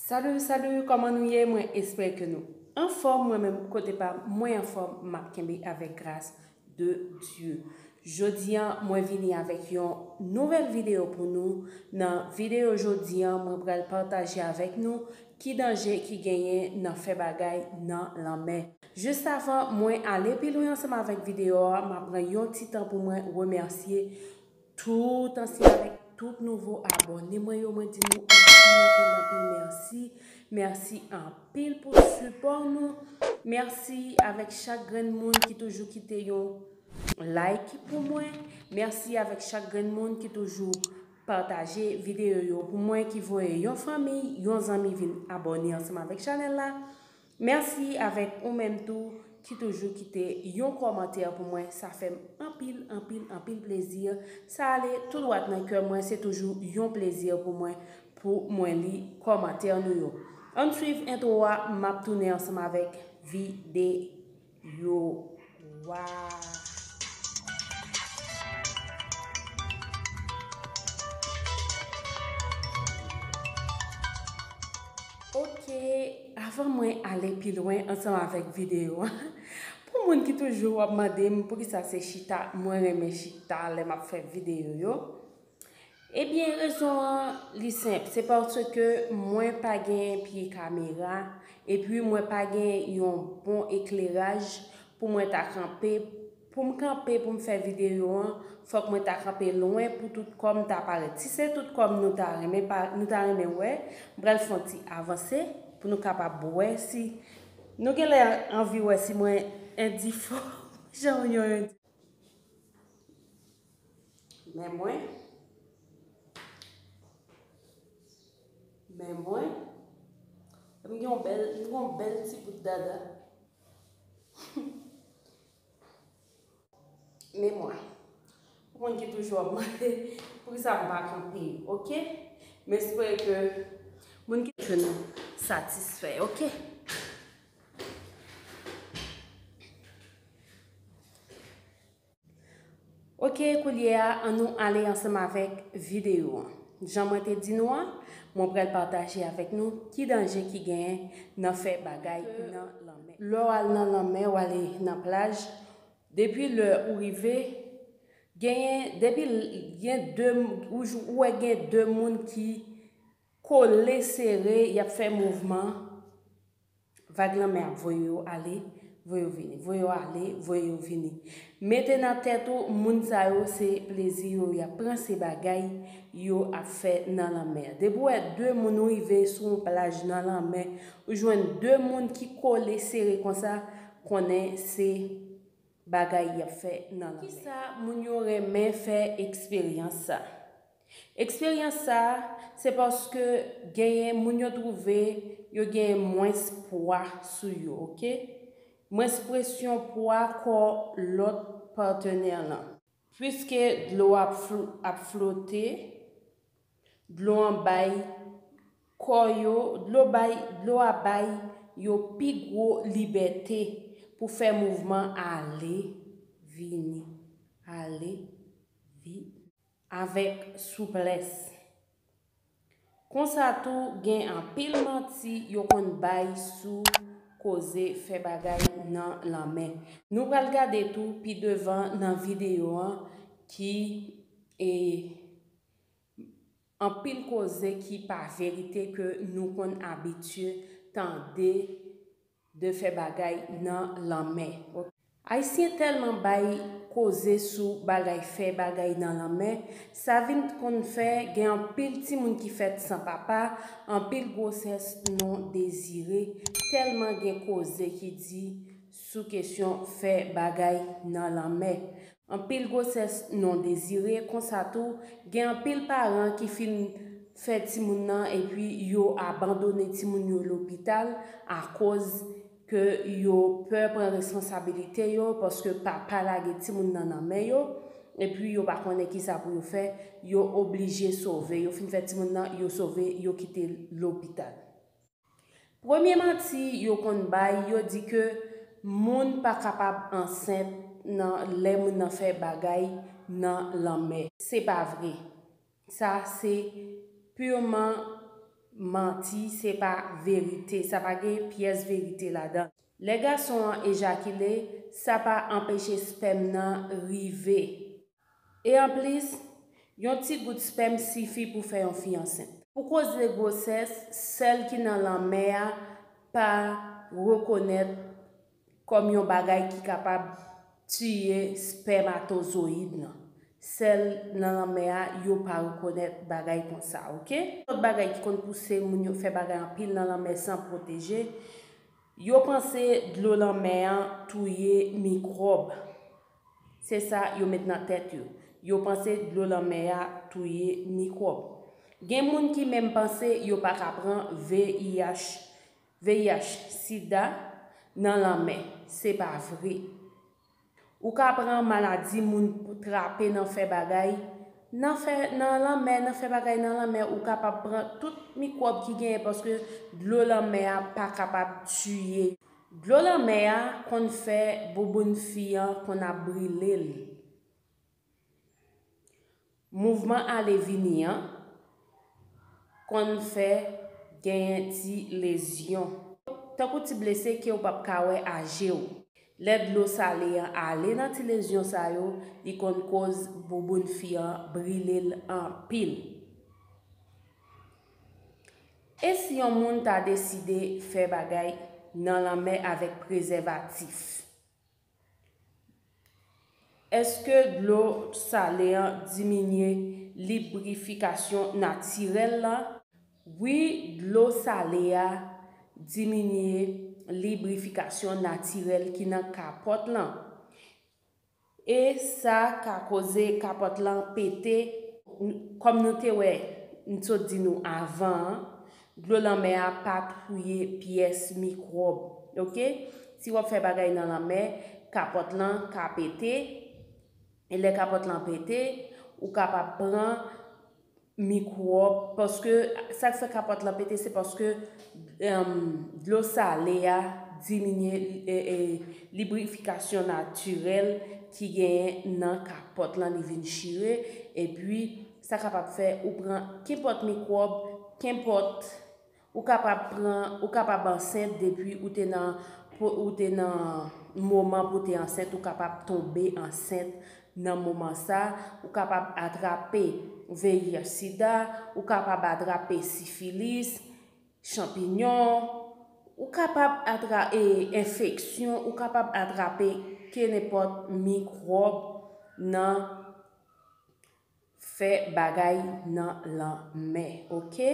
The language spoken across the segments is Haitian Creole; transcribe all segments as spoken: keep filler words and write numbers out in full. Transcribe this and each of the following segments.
Salut, salut, kòman nou ye? Mwen espere ke nou anfòm. Mwen menm, kote pa m, mwen anfòm, m ap kenbe avèk gras de Dye. Jodi a, mwen vini avèk yon nouvèl videyo pou nou. Nan videyo jodi a, mwen pral pataje avèk nou ki danje ki genyen nan fè bagay nan lanmè. Jis avan mwen ale pi lwen ansanm avèk videyo a, m ap pran yon ti tan pou mwen remèsye tout ansyen avèk tout nouvo abòne mwen yo. Mwen di nou anpil, anpil, anpil mèsi. Mèsi anpil pou sipò nou. Mèsi avèk chak grenn moun ki toujou kite yon like pou mwen. Mèsi avèk chak grenn moun ki toujou pataje videyo yo pou mwen, ki voye yon fanmi, yon zanmi vin abòne ansanm avèk chanèl la. Mèsi avèk ou menm tou ki toujou kite yon kòmantè pou mwen. Sa fè m anpil, anpil, anpil plezi. Sa ale tou dwat nan kè mwen. Se toujou yon plezi pou mwen pou mwen li kòmantè nou yo. Ann swiv entwo a, m ap tounen ansanm avèk videyo a. Ok, avan mwen ale pi lwen ansanm avèk videyo a, pou moun ki toujou ap mande m poukisa se chita mwen renmen chita lè m ap fè videyo yo, ebyen, rezon an, li senp. Se paske mwen pa gen pye kamera, epi mwen pa gen yon bon ekleraj pou mwen ta kanpe. Pou m kanpe, pou m fè videyo an, fòk mwen ta kanpe lwen pou tout kò m ta parèt. Si se tout kò m nou ta renmen pa-, nou ta renmen wè, m pral fè yon ti avanse pou nou kapab wè si nou genlè anvi wè si mwen endifòm jan yon endifòm. Men mwen. Men mwen. M gen yon bèl, m gen yon bèl ti bout dada. Men mwen. Pou moun ki toujou ap mande poukisa m pa kanpe, ok? M espere ke moun ki ke nou satisfè, ok? Ok, koulye a, ann nou ale ansanm avèk videyo an. Jan mwen te di nou an, mwen pral pataje avèk nou ki danje ki genyen nan fè bagay nan lanmè. Lè w al nan lanmè, w ale nan plaj, depi lè ou rive, genyen, depi l-, gen de, ou, ou wè gen de moun ki kole sere, y ap fè mouvman. Vag lanmè ap voye yo ale, voye yo vini, voye yo ale, voye yo vini. Mete nan tèt ou, moun sa yo se plezi yo y ap pran, se bagay yo ap fè nan lanmè. Depi w wè de moun rive sou yon plaj nan lanmè, ou jwenn de moun ki kole sere konsa, konnen se bagay y ap fè nan lanmè. Kisa moun yo renmen fè eksperyans sa? Eksperyans sa a, se paske genyen moun yo twouve yo gen mwens pwa sou yo, ok? Mwens presyon pwa kò lòt patnè lan. Piske dlo ap fl-, ap flote, dlo an bay kò yo, dlo bay, dlo a bay yo pi gwo libète pou fè mouvman ale, vini, ale, vini. Avèk souplès. Konsa tou, gen anpil manti yo konn bay sou koze fè bagay nan lanmè. Nou pral gade tou pi devan nan videyo an ki, e, anpil koze ki pa verite ke nou konn abitye tande de fè bagay nan lanmè. Ayisyen tèlman bay koze sou bagay fè bagay nan lanmè, sa vin konn fè gen anpil timoun ki fèt san papa, anpil gwosès non dezire, tèlman gen koze ki di sou kesyon fè bagay nan lanmè. Anpil gwosès non dezire, konsa tou, gen anpil paran ki fin fè timoun nan epi yo abandone timoun yo lopital akoz ke yo pè pran responsabilite yo, paske papa lage timoun nan nan men yo, epi yo pa konnen kisa pou yo fè, yo oblije sove. Yo fin fè timoun nan, yo sove, yo kite lopital. Premye manti yo konn bay, yo di ke moun pa kapab ansent nan lè moun nan fè bagay nan lanmè. Se pa vre. Sa se piman manti, se pa verite, sa pa gen pyès verite ladan. Lè gason an ejakile, sa pa anpeche spèm nan rive. E anplis, yon ti gout spèm sifi pou fè yon fi ansent. Pou koze gwosès, sèl ki nan lanmè a pa rekonèt kòm yon bagay ki kapab tiye spèmatozoyid nan. Sèl nan lanmè a, yo pa rekonèt bagay konsa, oke? Lòt bagay ki konn pouse moun yo fè bagay anpil nan lanmè san pwoteje, yo panse dlo lanmè an touye mikwòb. Se sa yo met nan tèt yo. Yo panse dlo lanmè a touye mikwòb. Gen moun ki menm panse yo pa ka pran V I H, V I H, sida nan lanmè. Se pa vre. Ou ka pran maladi moun trape nan fè bagay, nan fè, nan lanmè, nan fè bagay nan lanmè, ou kapab pran tout mikwòb ki genyen paske dlo lanmè a pa kapab tiye. Dlo lanmè a konn fè bouboun fi an konn ap brile l. Mouvman ale vini an konn fè genyen ti lezyon. Tankou ti blese ke w p ap ka wè a je w. Lè dlo sale an ale nan ti lezyon sa yo, li konn koz bouboun fi an brile l anpil. E si yon moun ta deside fè bagay nan lanmè avèk prezèvatif? Èske dlo sale an diminye librifikasyon natirèl la? Wi, dlo sale a diminye librifikasyon natirèl ki nan kapòt lan. E sa ka koze kapòt lan pete. N-, kòm nou te wè, m sot di nou avan an, dlo lanmè a pa touye pyès mikwòb. Oke? Si w ap fè bagay nan lanmè, kapòt lan ka pete. E lè kapòt lan pete, ou kapab pran mikwòb, paske sa k fè kapòt lan pete, se paske, em, dlo sale a diminye, e, e, librifikasyon natirèl ki genyen nan kapòt lan, li vin chire, epi sa kapab fè ou pran kenpòt mikwòb, kenpòt, ou kapab pran, ou kapab ansent depi ou te nan, pou, ou te nan moman pou te ansent, ou kapab tonbe ansent nan moman sa, ou kapab atrape V I H sida, ou kapab atrape sifilis, chanpinyon, ou kapab atra-, e, enfeksyon, ou kapab atrape kenenpòt mikwòb nan fè bagay nan lanmè, oke?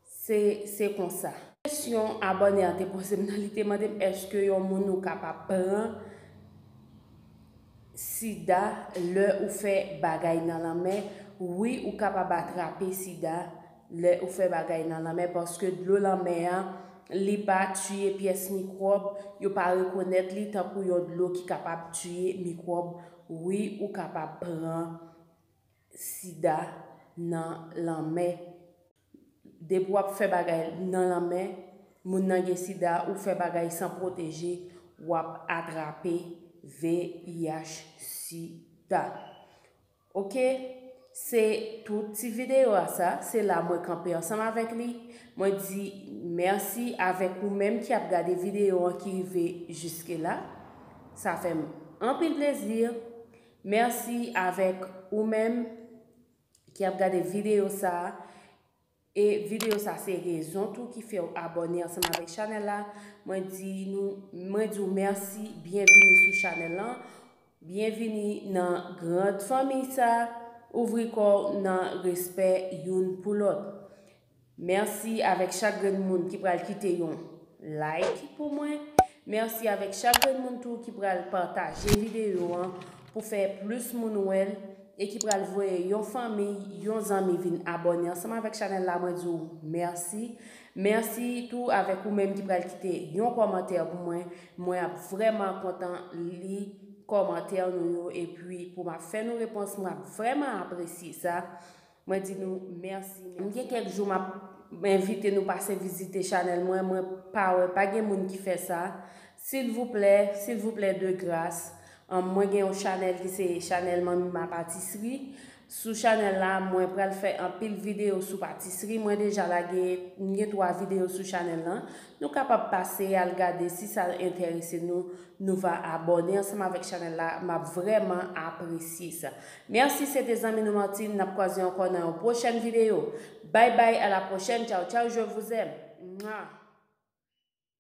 Se, se konsa. Kesyon abòne an te poze m nan, li te mande m, èske yon moun ou kapab pran sida lè ou fè bagay nan lanmè? Wi, ou kapab atrape sida lè ou fè bagay nan lanmè, paske dlo lanmè a, li pa tiye pyès mikwòb, yo pa rekonèt li tankou yon dlo ki kapab tiye mikwòb. Wi, ou kapab pran sida nan lanmè. Depi w ap fè bagay nan lanmè, moun nan gen sida, ou fè bagay san pwoteje, w ap atrape V I H sida. Oke? Se tout ti videyo a sa, se la mwen kanpe ansanm avèk li. Mwen di mèsi avèk ou menm ki ap gade videyo an ki rive jiske la. Sa fè m anpil plezi. Mèsi avèk ou menm ki ap gade videyo sa a. E videyo sa se rezon tou ki fè w abòne ansanm avèk chanèl la. Mwen di nou, mwen di w mèsi, byenvini sou chanèl lan. Byenvini nan gran fanmi sa. Ouvri kò w nan respè youn pou lòt. Mèsi avèk chak grenn moun ki pral kite yon like pou mwen. Mèsi avèk chak grenn moun tou ki pral pataje videyo an pou fè plis moun wè l e ki pral voye yon fanmi, yon zanmi vin abòne ansanm avèk chanèl la. Mwen di w mèsi. Mèsi tou avèk ou menm ki pral kite yon kòmantè pou mwen. Mwen ap vrèman kontan li kòmantè nou yo, epi pou m ap fè nou repons, mwen ap vrèman apresye sa. Mwen di nou mèsi. M gen kèk jou m ap envite nou pase vizite chanèl mwen. Mwen pa wè, pa gen moun ki fè sa. Silvouplè, silvouplè, de gras. An, mwen gen yon chanèl ki se chanèl Manmi Ma Patisri. Sou chanèl la, mwen pral fè anpil videyo sou patisri. Mwen deja lage, m gen twa videyo sou chanèl lan. Nou kapab pase al gade si sa enterese nou. Nou va abòne ansanm avèk chanèl la. M ap vrèman apresye sa. Mèsi, se te zanmi nou Martine. N ap kwaze ankò nan yon pwochèn videyo. Bye bye, à la prochaine. Ciao, ciao, je vous aime. Mwa.